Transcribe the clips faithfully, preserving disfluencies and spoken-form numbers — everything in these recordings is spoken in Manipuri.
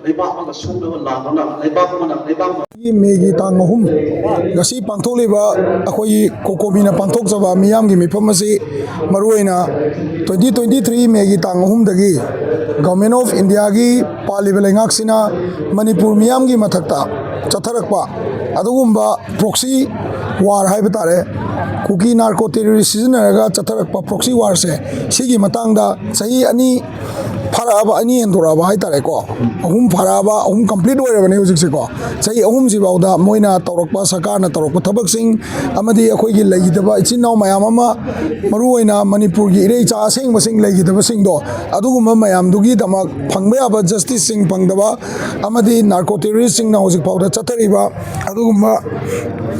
ꯂꯩꯕꯥꯛ ꯑꯃꯒ ꯁꯣꯛꯅꯕ ꯂꯥꯟ ꯑꯃ, ꯂꯩꯕꯥꯛ ꯑꯃꯅ ꯂꯩꯕꯥꯛ ꯑꯃ ꯃꯦꯒꯤ ꯇꯥꯡ ꯑꯍꯨꯝ ꯉꯁꯤ ꯄꯥꯡꯊꯣꯛꯂꯤꯕ ꯑꯩꯈꯣꯏꯒꯤ ꯀꯣꯀꯣꯃꯤꯅ ꯄꯥꯡꯊꯣꯛꯆꯕ ꯃꯤꯌꯥꯝꯒꯤ ꯃꯤꯐꯝ ꯑꯁꯤ ꯃꯔꯨꯑꯣꯏꯅ twenty twenty three ꯃꯦꯒꯤ ꯇꯥꯡ ꯑꯍꯨꯝꯗꯒꯤ Government of Indiaꯒꯤ ꯄꯥꯜꯂꯤꯕ ꯂꯩꯉꯥꯛꯁꯤꯅ ꯃꯅꯤꯄꯨꯔ ꯃꯤꯌꯥꯝꯒꯤ ꯃꯊꯛꯇ ꯆꯠꯊꯔꯛꯄ ꯑꯗꯨꯒꯨꯝꯕ proxy war ꯍꯥꯏꯕ ꯇꯥꯔꯦ, ꯀꯨꯀꯤ narco terrorist ꯁꯤꯖꯤꯟꯅꯔꯒ ꯆꯠꯊꯔꯛꯄ proxy warꯁꯦ, ꯁꯤꯒꯤ ꯃꯇꯥꯡꯗ ꯆꯍꯤ ꯑꯅꯤ ꯐꯥꯔꯛꯑꯕ, ꯑꯅꯤ ꯍꯦꯟꯗꯣꯔꯛꯑꯕ ꯍꯥꯏꯇꯥꯔꯦꯀꯣ, ꯑꯍꯨꯝ ꯐꯥꯔꯛꯑꯕ, ꯑꯍꯨꯝ complete ꯑꯣꯏꯔꯕꯅꯤ ꯍꯧꯖꯤꯛꯁꯦꯀꯣ꯫ ꯆꯍꯤ ꯑꯍꯨꯝꯁꯤꯐꯥꯎꯗ ꯃꯣꯏꯅ ꯇꯧꯔꯛꯄ, ꯁꯔꯀꯥꯔꯅ ꯇꯧꯔꯛꯄ ꯊꯕꯛꯁꯤꯡ ꯑꯃꯗꯤ ꯑꯩꯈꯣꯏꯒꯤ ꯂꯩꯈꯤꯗꯕ ꯏꯆꯤꯟ ꯏꯅꯥꯎ ꯃꯌꯥꯝ ꯑꯃ, ꯃꯔꯨꯑꯣꯏꯅ ꯃꯅꯤꯄꯨꯔꯒꯤ ꯏꯔꯩꯆꯥ ꯑꯁꯦꯡꯕꯁꯤꯡ ꯂꯩꯈꯤꯗꯕꯁꯤꯡꯗꯣ, ꯑꯗꯨꯒꯨꯝꯕ ꯃꯌꯥꯝꯗꯨꯒꯤꯗꯃꯛ ꯐꯪꯕ ꯌꯥꯕ justiceꯁꯤꯡ ꯐꯪꯗꯕ ꯑꯃꯗꯤ narco terroristꯁꯤꯡꯅ ꯍꯧꯖꯤꯛ ꯐꯥꯎꯗ ꯆꯠꯊꯔꯤꯕ ꯑꯗꯨꯒꯨꯝꯕ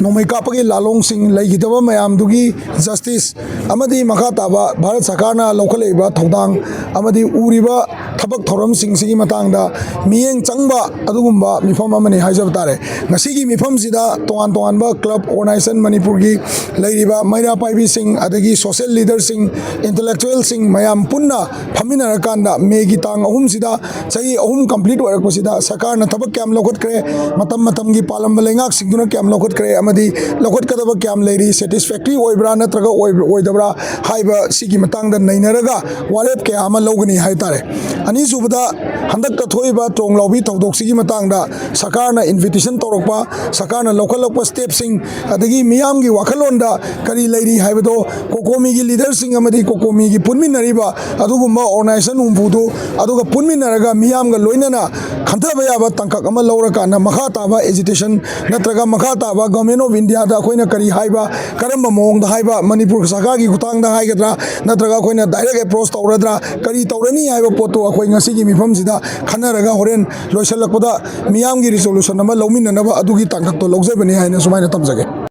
ꯅꯣꯡꯃꯩ ꯀꯥꯞꯄꯒꯤ ꯂꯥꯂꯣꯡꯁꯤꯡ ꯂꯩꯈꯤꯗꯕ ꯃꯌꯥꯝꯗꯨꯒꯤ justice ꯑꯃꯗꯤ ꯃꯈꯥ ꯇꯥꯕ ꯚꯥꯔꯠ ꯁꯔꯀꯥꯔꯅ ꯂꯧꯈꯠꯂꯛꯏꯕ ꯊꯧꯗꯥꯡ ꯑꯃꯗꯤ ꯎꯔꯤꯕ ꯊꯕꯛ ꯊꯧꯔꯝꯁꯤꯡꯁꯤꯒꯤ ꯃꯇꯥꯡꯗ ꯃꯤꯠꯌꯦꯡ ꯆꯪꯕ ꯑꯗꯨꯒꯨꯝꯕ ꯃꯤꯐꯝ ꯑꯃꯅꯤ ꯍꯥꯏꯖꯕ ꯇꯥꯔꯦ꯫ ꯉꯁꯤꯒꯤ ꯃꯤꯐꯝꯁꯤꯗ ꯇꯣꯉꯥꯟ ꯇꯣꯉꯥꯟꯕ club organization, ꯃꯅꯤꯄꯨꯔꯒꯤ ꯂꯩꯔꯤꯕ ꯃꯩꯔꯥ ꯄꯥꯏꯕꯤꯁꯤꯡ, ꯑꯗꯒꯤ social leaderꯁꯤꯡ, intellectualꯁꯤꯡ ꯃꯌꯥꯝ ꯄꯨꯟꯅ ꯐꯝꯃꯤꯟꯅꯔꯀꯥꯟꯗ ꯃꯦꯒꯤ ꯇꯥꯡ ꯑꯍꯨꯝꯁꯤꯗ ꯆꯍꯤ ꯑꯍꯨꯝ complete ꯑꯣꯏꯔꯛꯄꯁꯤꯗ ꯁꯔꯀꯥꯔꯅ ꯊꯕꯛ ꯀꯌꯥꯝ ꯂꯧꯈꯠꯈ꯭ꯔꯦ, ꯃꯇꯝ ꯃꯇꯝꯒꯤ ꯄꯥꯜꯂꯝꯕ ꯂꯩꯉꯥꯛꯁꯤꯡꯗꯨꯅ ꯀꯌꯥꯝ ꯂꯧꯈꯠꯈ꯭ꯔꯦ ꯑꯃꯗꯤ ꯂꯧꯈꯠꯀꯗꯕ ꯀꯌꯥꯝ ꯂꯩꯔꯤ, satisfactory ꯑꯣꯏꯕ꯭ꯔꯥ ꯅꯠꯇ꯭ꯔꯒ ꯑꯣꯏꯕ-, ꯑꯣꯏꯗꯕ꯭ꯔꯥ ꯍꯥꯏꯕ ꯁꯤꯒꯤ ꯃꯇꯥꯡꯗ ꯅꯩꯅꯔꯒ ꯋꯥꯔꯦꯞ ꯀꯌꯥ ꯑꯃ ꯂꯧꯒꯅꯤ ꯍꯥꯏ ꯇꯥꯔꯦ꯫ ꯑꯅꯤꯁꯨꯕꯗ, ꯍꯟꯗꯛꯇ ꯊꯣꯛꯏꯕ ꯇ꯭ꯔꯣꯡ ꯂꯥꯎꯕꯤ ꯊꯧꯗꯣꯛꯁꯤꯒꯤ ꯃꯇꯥꯡꯗ ꯁꯔꯀꯥꯔꯅ invitation ꯇꯧꯔꯛꯄ, ꯁꯔꯀꯥꯔꯅ ꯂꯧꯈꯠꯂꯛꯄ stepꯁꯤꯡ, ꯑꯗꯒꯤ ꯃꯤꯌꯥꯝꯒꯤ ꯋꯥꯈꯜꯂꯣꯟꯗ ꯀꯔꯤ ꯂꯩꯔꯤ ꯍꯥꯏꯕꯗꯣ ꯀꯣꯀꯣꯃꯤꯒꯤ leaderꯁꯤꯡ ꯑꯃꯗꯤ ꯀꯣꯀꯣꯃꯤꯒꯤ ꯄꯨꯟꯃꯤꯟꯅꯔꯤꯕ ꯑꯗꯨꯒꯨꯝꯕ organization ꯍꯨꯝꯐꯨꯗꯨ, ꯑꯗꯨꯒ ꯄꯨꯟꯃꯤꯟꯅꯔꯒ ꯃꯤꯌꯥꯝꯒ ꯂꯣꯏꯅꯅ ꯈꯟꯊꯕ ꯌꯥꯕ ꯇꯥꯡꯀꯛ ꯑꯃ ꯂꯧꯔꯀꯥꯟꯗ ꯃꯈꯥ ꯇꯥꯕ agitation ꯅꯠꯇ꯭ꯔꯒ ꯃꯈꯥ ꯇꯥꯕ Government of Indiaꯗ ꯑꯩꯈꯣꯏꯅ ꯀꯔꯤ ꯍꯥꯏꯕ, ꯀꯔꯝꯕ ꯃꯑꯣꯡꯗ ꯍꯥꯏꯕ, ꯃꯅꯤꯄꯨꯔ ꯁꯔꯀꯥꯔꯒꯤ ꯈꯨꯠꯊꯥꯡꯗ ꯍꯥꯏꯒꯗ꯭ꯔꯥ ꯅꯠꯇ꯭ꯔꯒ ꯑꯩꯈꯣꯏꯅ direct approach ꯇꯧꯔꯗ꯭ꯔꯥ, ꯀꯔꯤ ꯇꯧꯔꯅꯤ ꯍꯥꯏꯕ ꯄꯣꯠꯇꯨ ꯑꯩꯈꯣꯏ ꯉꯁꯤꯒꯤ ꯃꯤꯐꯝꯁꯤꯗ ꯈꯟꯅꯔꯒ ꯍꯣꯔꯦꯟ ꯂꯣꯏꯁꯤꯜꯂꯛꯄꯗ ꯃꯤꯌꯥꯝꯒꯤ resolution ꯑꯃ ꯂꯧꯃꯤꯟꯅꯅꯕ ꯑꯗꯨꯒꯤ ꯇꯥꯡꯀꯛꯇꯣ ꯂꯧꯖꯕꯅꯤ ꯍꯥꯏꯅ ꯁꯨꯃꯥꯏꯅ ꯊꯝꯖꯒꯦ꯫